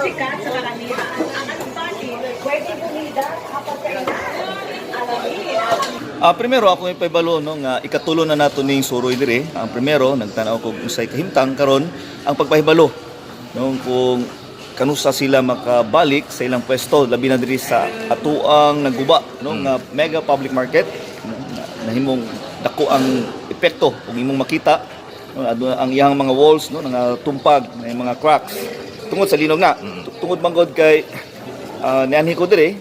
Sikat sa karamihan ang alugbati, pwede bumida sa pagkainan. Alamin ang Primero ako ipahibalo, no, nga ikatulo na nato ning suroy diri. Ang primero nagtan-aw kog unsay kahimtang, karon ang pagpahibalo, no, kung kanusa sila makabalik sa ilang pwesto, labi na diri sa atuang naguba, no, nga mega public market, no, na nahimong dako ang epekto kung imong makita, no, aduna ang iyang mga walls, no, nga tumpag na yung mga cracks tungod sa linog na. Tungod man gud kay nianhi ko diri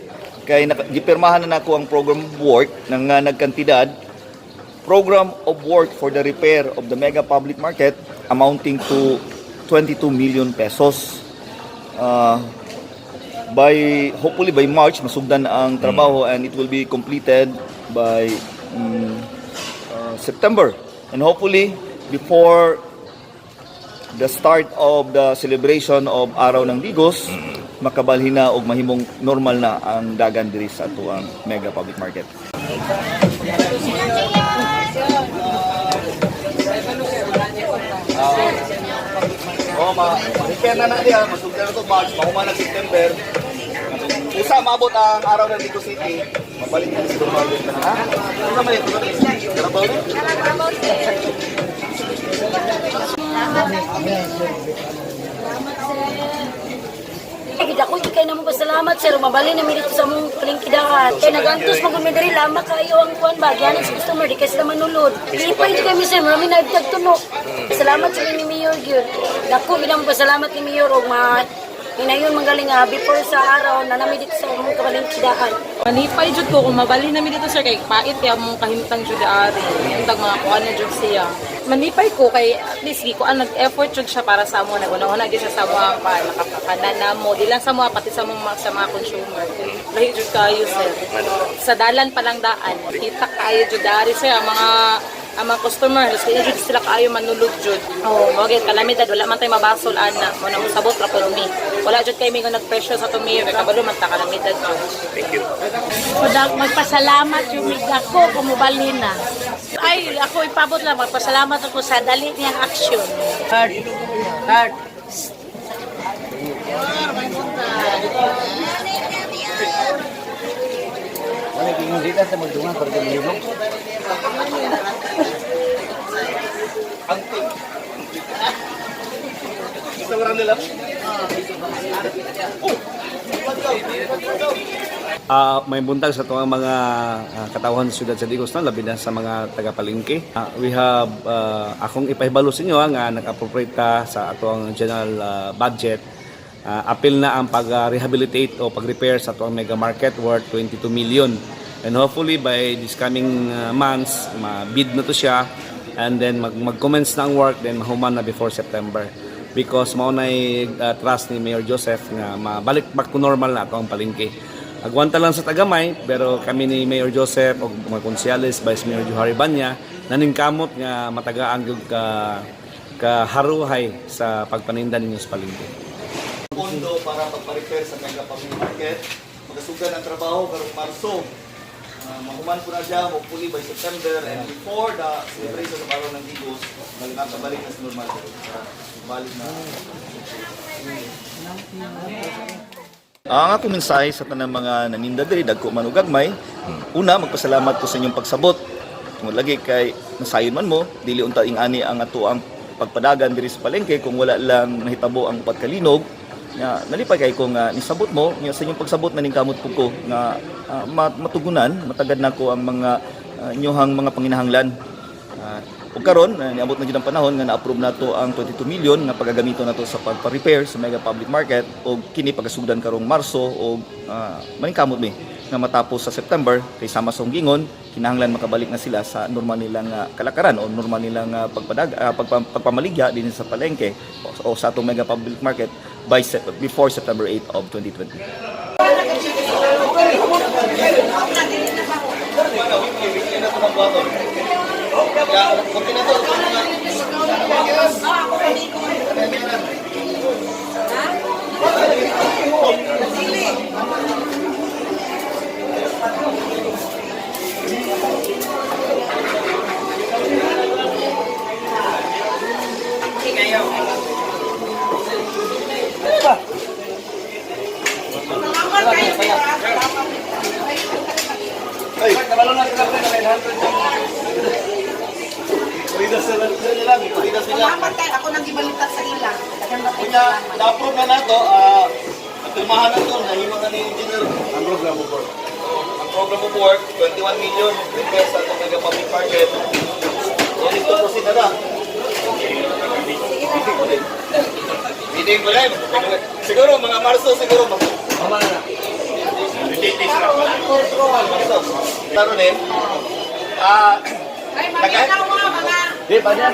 kay gipirmahan na nako ang program work ng nga nagkantidad, program of work for the repair of the mega public market amounting to 22 million pesos. By hopefully by March masugdan ang trabaho and it will be completed by September and hopefully before the start of the celebration of Araw ng Digos, makabalhin na og mahimong normal na ang dagan diri sa atuang mega public market. Oh, ma repair na na diha, masugdan na to March, mahuman na September. Usa maabot ang Araw ng Digos City, mabalik na sa normal na, ha. Ano naman ito? Karabaw ni? Ay, dako kay namo pasalamat, sir, mabali na mi dito sa among palengkidahan. Kay nagantos mo kami diri, lama kayo ang kuan ba gihanan sa customer, di kay sila manulod. Lipay jud kami, sir, marami na tunok. Salamat sa ni Mayor gyud. Dako gid namo pasalamat ni Mayor og ma hinayon manggaling nga before sa araw na nami dito sa among palengkidahan. Manipay jud ko kung mabali nami dito, sir, kay pait kay among kahimtang jud ari. Untag mga kuan na jud siya. Manipay ko kay at least gikuan, nag-effort jud siya para sa amo, naguna-una gyud siya sa amo pa nakapakanan namo. Di lang sa amo, pati sa mga consumer. Lahi jud kayo, sir. Sa dalan pa lang daan. Kita kaayo jud ari, sir, ang mga customer, halos di jud sila kaayo manulog jud. Oh, mo gyud kalamidad, wala man tay mabasol ana. Mo na mosabot ra pud mi. Wala jud kay mingon nag-pressure sa to, Mayor, kay kabalo man ta kalamidad jud. Kudak magpasalamat yung ako kung mobalhin na. Ay, ako ipabot lang, magpasalamat ako sa dali niyang aksyon. Heart. Heart. Wala kingon dito sa magdungan para mahilom. Angting. Gusto mo nila? May buntag sa tuwang mga katawhan sa siyudad sa Digos, no, labi na sa mga taga-palengke. We have akong ipahibalo sa inyo nga nag-appropriate ta sa atuang general budget. Apil na ang pag-rehabilitate o pag-repair sa atuang mega market worth 22 million. And hopefully by this coming months, ma-bid na to siya and then mag-commence na ang work, then mahuman na before September because mao nay trust ni Mayor Joseph nga mabalik back to normal na ato ang palengke. Agwanta lang sa tagamay, pero kami ni Mayor Joseph og mga konsyales, Vice Mayor Johari Banya, naningkamot nga matagaan gyud ka kaharuhay sa pagpaninda ninyo sa palengke. Pondo para pagpa-repair sa mega public market. Magasugdan ang trabaho karong Marso. Mahuman po na siya, hopefully by September and before the celebration of Araw ng Digos, nakabalik na sa normal. Balik na. Ang akong mensahe sa tanang mga naninda diri, dagko man ug gagmay, una, magpasalamat ko sa inyong pagsabot. Tungod lagi kay nasayon man mo, dili unta ing-ani ang ato ang pagpadagan diri sa palengke kung wala lang nahitabo ang pagkalinog. Nga nalipay kay ko nga nisabot mo nga sa inyong pagsabot naningkamot po ko nga matugunan, matagad nako ang mga inyohang mga panginahanglan. Ug karon niabot na jud ang panahon nga na-approve nato ang 22 million nga pagagamito nato sa pagpa-repair sa mega public market og kini pagasugdan karong Marso og maningkamot mi nga matapos sa September kay sama sa gingon, kinahanglan makabalik na sila sa normal nilang kalakaran o normal nilang pagpamaligya din sa palengke o sa atong mega public market by before September 8 of 2020. Kurida sila nila, gikurida sila. Salamat kay ako nang gibalitat sa ila. Kunya, na-approve na nato, napirmahan na to, nahimo na ni engineer. Ang program of work. Ang program of work, 21 million request sa atong mega public market. Ready to proceed na na. Meeting ko rin. Siguro, mga Marso, siguro. Tama na. Marso. Taro din. Ay, maminaw mga mga Di pa niya.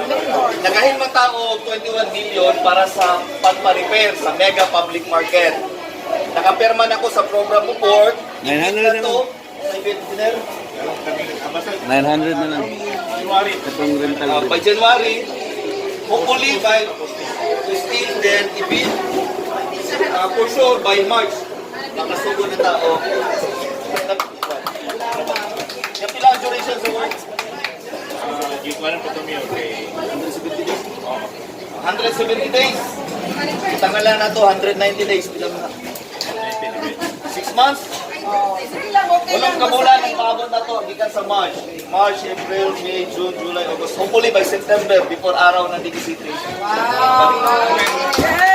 Nagahin man tao og 21 million para sa pagpa-repair sa mega public market. Nakapirma na ko sa program of work. 900 na to. Engineer. 900 na lang. Itong rental. By January, hopefully by to still then ibid, for sure by March, makasugo na tao. Yung pila ang duration sa work? 170 days. 170 days. Tangalan na to, 190 days. Bilang na. 6 months? Sige lang, okay Walang lang. kabulan ang paabot na to, gikan sa March. March, April, May, June, July, August. Hopefully by September, before araw ng DBC 3. Wow!